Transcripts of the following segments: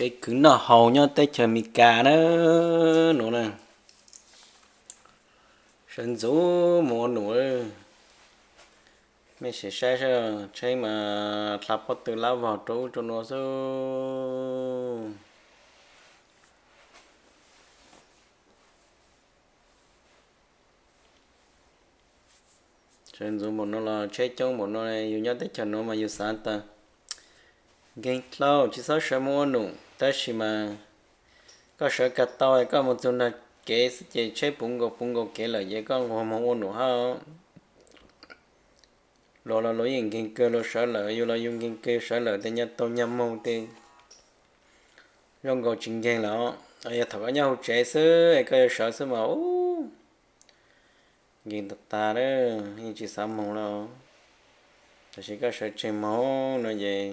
Kev khwv noj haus nyob teb chaws Amelikas na, nuav na. Sawv ntxuv mus ua num. Mej sim saib saib, tsheb mas dlha pob tw lab vog rau ub rau nuav xwb. Sawv ntxuv npaum nuav los tsheb coob npaum nuav, yug nyob teb chaws nuav mas yug xav tas nkeeg dlhau tsis txhob sawv mus ua num, tab sis mas koj sawv kag tau, koj mus txug nraag kev xwb ces tsheb puv nkaus puv nkaus kev lawm ces koj nquag moog ua num hab. Luag los luag yeej nkeeg kawg luag sawv lawm, yug los yug nkeeg kawg sawv lawm, tes nyag taug nyag moog tes zoo nkaus tsis nkeeg lawm. Yog thaum koj nyob huv tsev xwb es koj yuav sawv xwb mas nkeeg tag tag, yeej tsis xav moog lawm. Tab sis koj sawv tseg moog no ces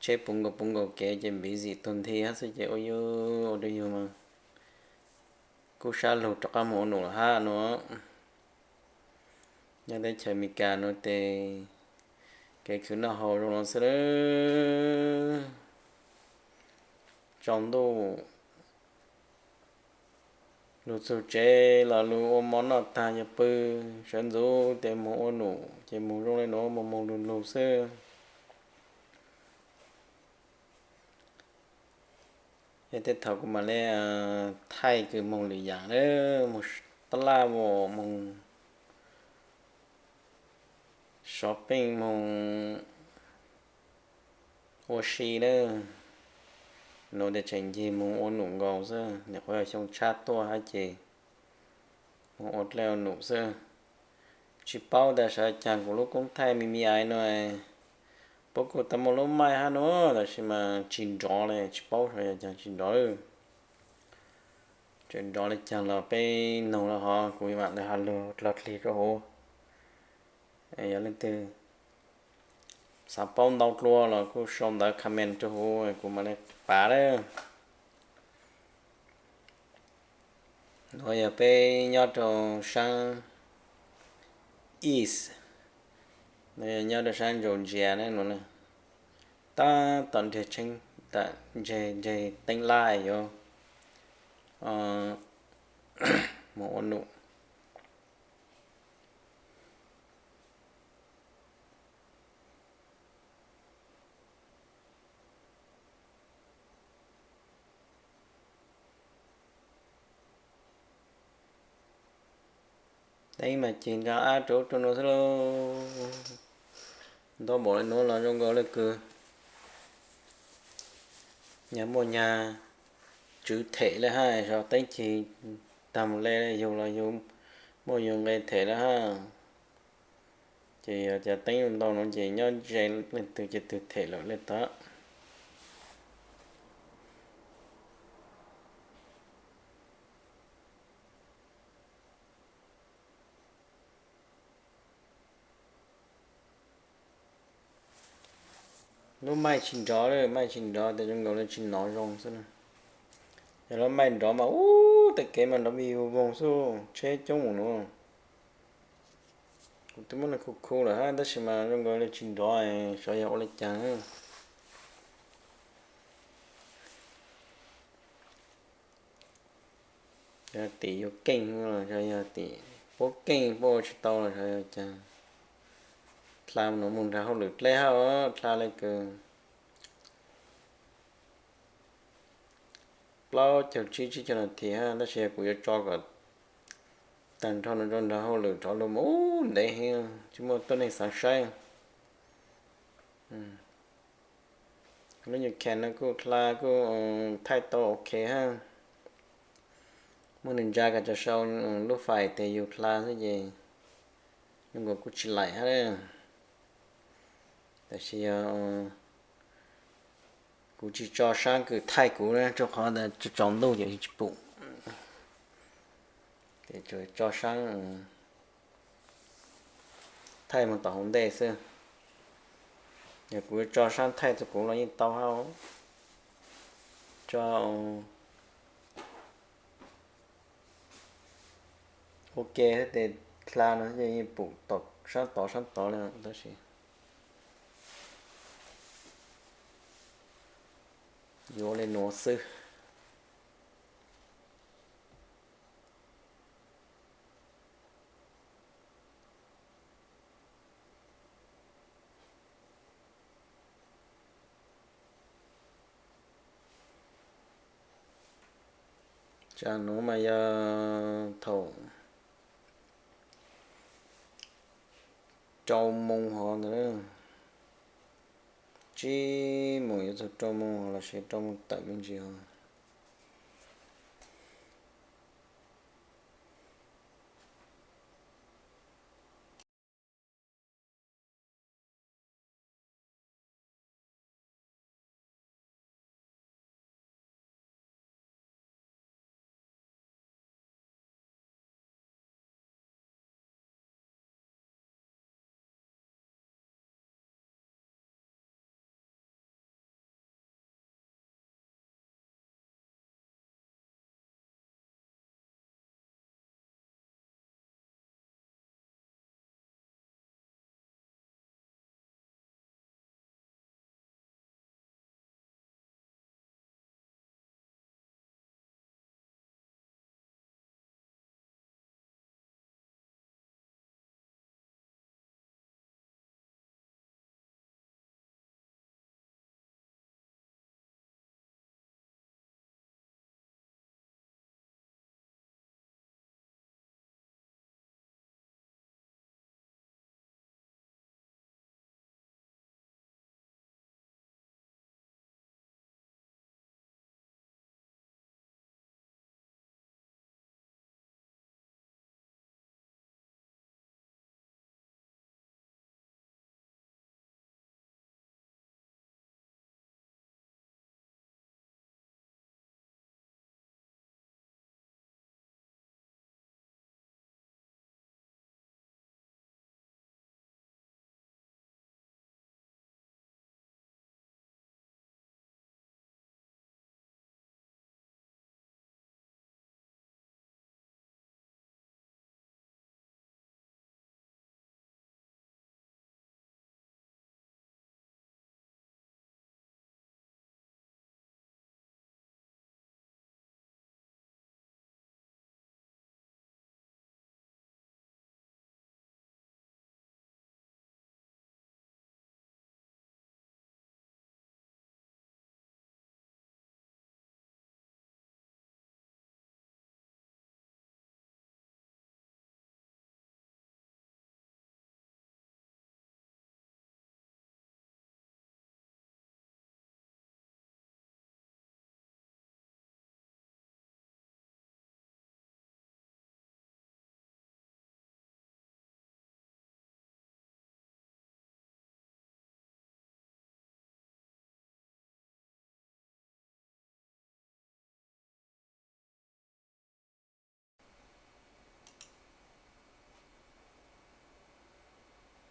tsheb puv nkaus puv nkaus kev ces npiv zim tug nthi hab xwb ces ua yug ua rau yug mas kub sab lug rov qab moog ua num lawm hab nuav. Nyob teb chaws Amelikas nuav tes kev khwv noj haus zoo no xwb. Tsaus ntuj lug txug tsev los lug ua mov noj tag yuav pw, sawv ntxuv tes moog ua num ces moog zoo le nuav, moog moog lug lug xwb. Yog tej thaum kuv mam le thaij kws moog lwm yaam, moog tab laj, moog shopping, moog ua si na. Nuav tes tseem ncig moog ua num nkaus xwb, nyuam qhuav yog xyoo tshab tuaj hab ces moog ua dlej ua num xwb. Tsis paub tas sawv caag kuv lub koob thaij me me ais no puab kuj tau muaj lub maij hab nuav, tab sis mas tsis nrov le, tsis paub sawv caag tsis nrov. Tseem nrov le caag los peb noog lawm hov, kuv mam le has lug dlog dlig rua huv. Yog leej twg xav paub ntau dlua los kuj sau ntawv comment rua huv kuv mam le pav lawm. Nuav yog peb nyob rau saab East, nuav yog nyob rau saab Georgia na, nuav tab tom nreg tsheb, nreg teeb laj yuav moog ua num. Teeb mas cig nrag ab rau ub rau nuav xwb lauj. Nto npaum le nuav los zoo nkaus le kws nyag muaj nyag tswv them le hab, sov teeb cig tag mus le, yug los yug muaj yug nqe them le hab. Ces yog cov teeb ntau nuav ces nyob ze leej twg ces twg them lawm le tod. Lub maij tsis nrov, maij tsis nrov tes zoo nkaus le tsis nov zoo xwb. Yog lub maij nrov mas ub tej kev mas nrov vij vug voog xwb, tsheb coob mus nuav. Kuv twb muab nws khu khu lawm hab tab sis mas zoo nkaus li tsis nrov, xyov yog ua li cas. Xyov tim yug keej los xyov yog tim puab keej puab ua tsis tau los xyov yog cas. Dlha nuav moog nrag hauj lwm dleb hab, dlha le kws plaub caug tsib tsib caug nas this hab, tab sis yog kuv yuav tso kom tag nrho nuav rau nrag hauj lwm rov lug mas ub ntev heev, tsis muaj tuab neeg xaav saib. Lub nyuas khees no kuj dlha kuj thaij tau ok hab. Muab nws ntsa kom tso sau lub fais tes yug dlha xwb ces zoo nkaus kuj tsis laim hab. Tab sis yog kuv tsis tso saab kws thaij kuv na, rau qhov ntawd tsaus ntuj ces tsis pum. Ces tsuas tso saab thaij moog tom hauv ntej xwb. Yog kuv tso saab thaij rau kuv los yeej tau hab. Tso ua ke tes dlha no yeej pum saab tod saab tod le tab sis Yuav li nuav xwb. Tsam nuav mas yog thaum rau moos hov ntawd, tsib moos yuav txug rau moos los sis rau moos tawm me ntsis hov.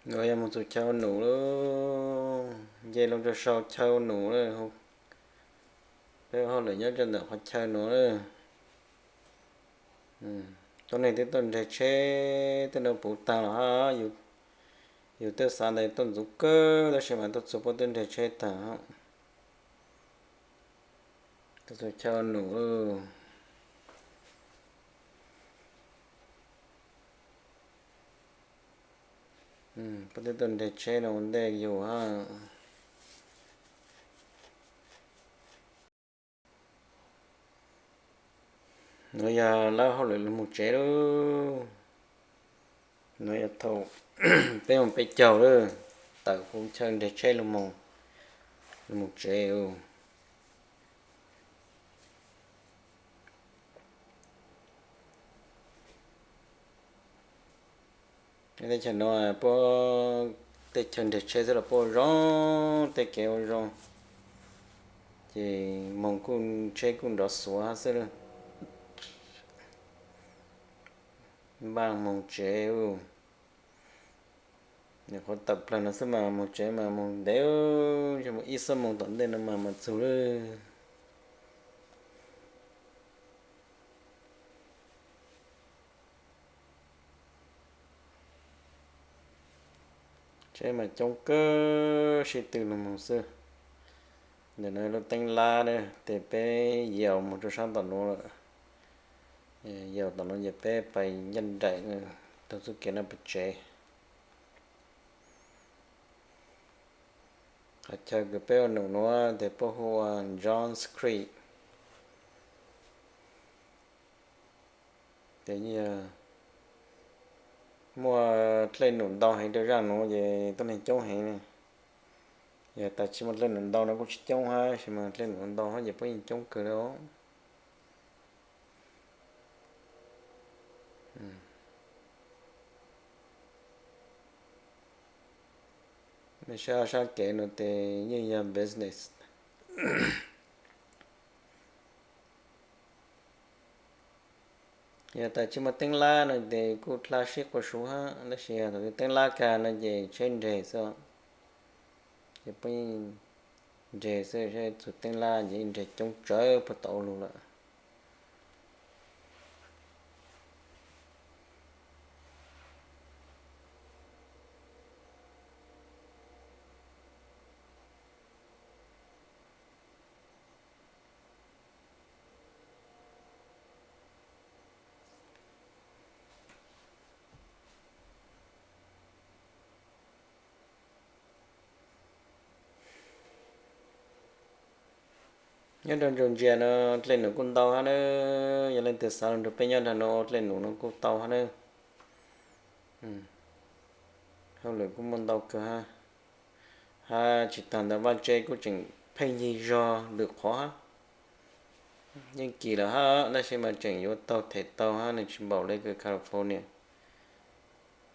Nuav yog moog txug chaw num lawm, nce loo rua sau chaw num lawm, peb hauj lwm nyob rua ntawm qhov chaw nuav lawm. Tuab neeg twb tuaj nreg tsheb tej no puv taag lawm hab, yug twb xaav tas tuaj ntxuv kawg tab sis mas tuaj txug puab twb nreg tsheb taag. Tuaj txug chaw num lawm. Puab twb tuaj nreg tsheb no ua ntej yug hab. Nuav yog lawv hauj lwm lug moog tsev lawm. Nuav yog thaum peb moog peb caug lawm, tawm huv chaw nreg tsheb lug moog, lug moog tsev. Teb chaws nuav puab, teb chaws nreg tsheb xwb los puab ua zoo, tej kev ua zoo, ces moog kuj tsheb kuj nrov xuav xwb lawm. Npaj moog tsev. Nyuam qhuav tawm plawg no xwb mas moog tsev mas moog ntev, yog moog ib xuab moos tom ntej no mas mam txug lawm. Tsheb mas coob kawg, sib tw lug moog xwb. Ntawm no lub teeb lab na, ces peb yaum mus rau sab tom nuav lawm. Yaum tom nuav ces peb pais ncaj nraim taug txuj kev no pem tsev. Qhov chaw kws peb ua num nuav ces puab hu ua Johns Creek. Ces yog muaj dlej num ntau heev rau zaj nuav ces tuab neeg coob heev. Yog tas tsis muaj dlej num ntau no kuj tsis coob hab, tab sis mas dlej num ntau hab ces puab yeej coob kawg li. Nej saib sab kev no ces yeej yog business. Yog tas tsis muaj teeb lab no ces kuj dlha sib quas suv hab, tab sis yog thaum twg teeb lab kag no ces tsheb nreg xwb. Ces puab yeej nreg xwb, txug teeb lab ces yeej nreg coob tsawv puag tom ub lug lawm. Nyob rau Georgia no dlej num kuj ntau hab na. Yog leej twg xav lug nrug peb nyob nrag nuav ua dlej num no kuj tau hab na. Hauj lwm kuj muaj ntau kawg hab. Hab tsis taag ntawd vaaj tse kuj tseem pheej yig zog lwm qhov hab. Yeej kim lawm hab, tab sis mas tseem yuav taug them tau hab, nws tsis npaum le kws California.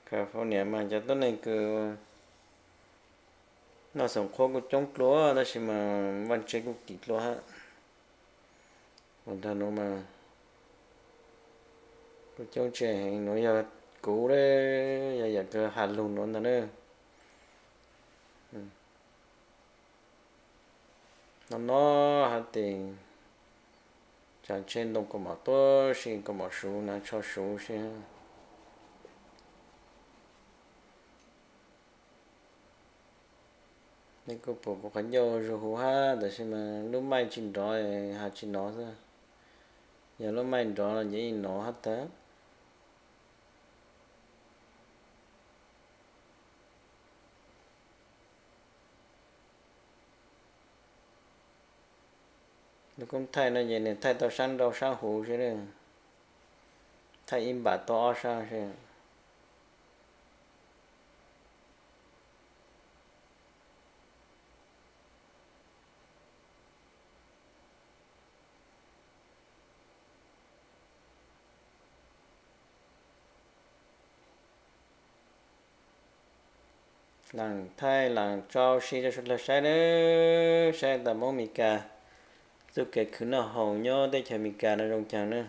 California mas cov tuab neeg kws noj xoom qhuab kuj coob dlua, tab sis mas vaaj tse kuj kim dlua hab. Ua nrag nuav mas kuj coob tseg heev, nuav yog kuv le, yog yam kws has lug nuav ntag na. No no hab tes tsav tsheb ntoo kaus mom tuab si, kaus mom suv na, tsho suv si. Nej kuj pum kuv qhov ncauj zuj huv hab, tab sis mas lub maij tsis nrov has tsis nov xwb. Yog lub maij nrov los ces yeej nov hab tag. Lub koob thaij no ces nws thaij tau sab nrau sab huv xwb, thaij ib npam tau ob sab xwb. Laam thaij laam tso huv si rau suav dlawg saib nawb, saib tas Moob Amelikas txuj kev khwv noj haus nyob teb chaws Amelikas no zoo caag nawb.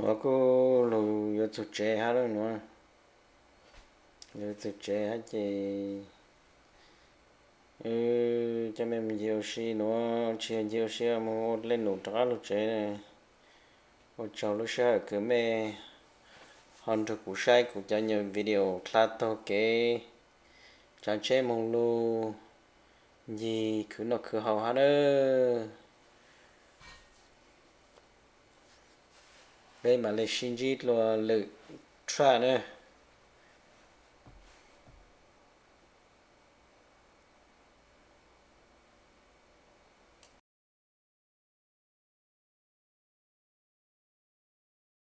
Nuav kuj lug yuav txug tsev hab lawm nuav. Lug yuav txug tsev hab ces coj mej mus ncig ua si nuav, tsi yog ncig ua si, moog ua dlej num rov qab lug tsev. Ua tsaug lub sij hawm kws mej ho nrug kuv saib kuv cov nyuag video dlha taug kev tsav tsheb moog lug ncig khwv noj khwv haus hab nawb. Peb mam le sib ntsib dlua lwm tshaj na.